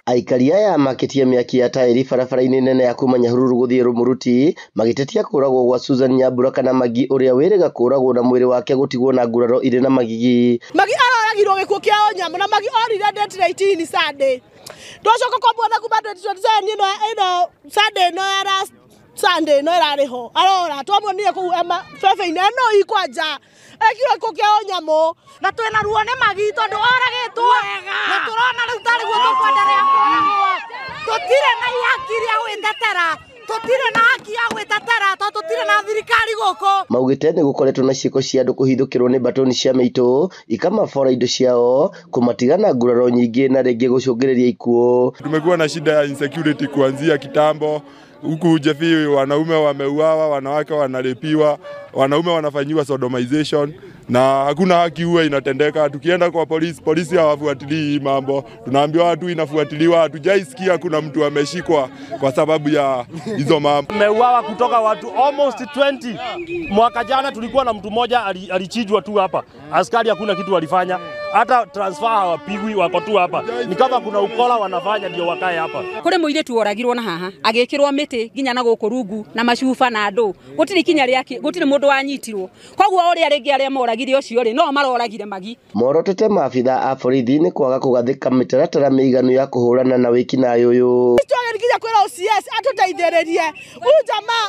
Aikari aya makĩtie mĩaki ya taĩri barabara-inĩ nene ya kuma Nyahururu gũthiĩ Rumuruti magĩtetia kũragwo gwa Susan Nyambura kana Magi ũrĩa wĩrĩga kũragwo na mwĩrĩ wake gũtigwo na nguraro irĩ na magigi. Magi aroragirwo gĩkuũ kĩa ũnyamũ na Magi orire date 18 Sunday. Twacoka kũmuona kuma 2027 ĩno Sunday ĩno ya last Sunday ĩno ĩrarĩ ho arora twamuonire kũu bebe-inĩ ĩno ikwanja ekirwo gĩkuũ kĩa ũnyamũ na twĩna ruo nĩ Magi tondũ oragĩtwo na tũrona rĩu tarĩ guo tũkwenderea kũragwo. Tũtirĩ na ihaki rĩa gwĩtetera, tũtirĩ na haki ya gwĩtetera tondũ tũtirĩ na thirikari gũkũ. Maugĩte nĩ gũkoretwo na ciĩko cia andũ kũhithũkĩrwo nĩ mbatoni cia mĩitũ ikamabora indo ciao kũmatiga na nguraro nyingĩ na rĩngĩ gũcũngĩrĩria ikuũ. Tumekuwa na shida ya insecurity kuanzia kitambo. Huku Jefi wanaume wameuawa, wanawake wanalepiwa, wanaume wanafanyiwa sodomization na hakuna haki huwa inatendeka. Tukienda kwa polisi, polisi hawafuatilii hii mambo. Tunaambiwa watu inafuatiliwa, hatujaisikia kuna mtu ameshikwa kwa sababu ya hizo mambo. Tumeuawa kutoka watu almost 20. Mwaka jana tulikuwa na mtu mmoja alichinjwa tu hapa. Askari hakuna kitu walifanya. Hata transfer hawapigwi, wako tu hapa. Ni kama kuna ukora wanafanya ndio wakae hapa. Kuri muiritu oragirwo na haha agikirwo miti nginya na guku rungu na macuba na andu gutiri kinya riaki gutiri mundu wanyitirwo koguo uria ringi aria moragire ucio ri no maroragire Magi. Morotete maabitha a borithi ni kwaga kugathika mitaratara miiganu ya kuhurana na wikinaĩ uyu. Nginya kwĩra OCS atũteithĩrĩrie ujamaa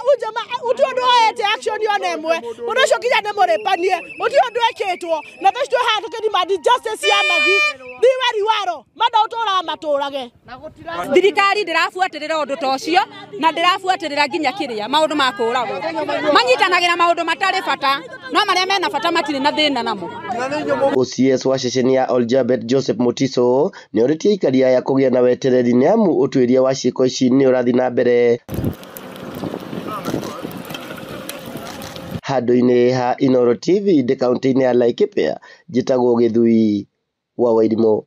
uti ũndũ oete action yona ĩmwe mũndũ ũcio nginya nĩ mũrĩpanie ũti ũndũ ĩkĩtwo na thaa ici twĩ haha tũkĩdemand justice ya Magi thiwe riwaro manda ũtũraga matũrage. Thirikari ndĩrabuatĩrĩra ũndũ ta ũcio na ndĩrabuatĩrĩra nginya kĩrĩa maũndũ ma kũragwo manyitanagĩra maũndũ matarĩ bata no marĩa mena bata matirĩ na thĩna namo. OCS wa ceceni ya Oljabet Joseph Mutiso nĩ orĩtie aikari aya kũgĩa na wetereri nĩ amu ũtuĩria wa ciĩko ici nĩ ũrathiĩ na mbere. Handũ-inĩ ha Inooro TV ndĩ kaũntĩ-inĩ ya Laikipia, njĩtagwo Gĩthui wa Wairimũ.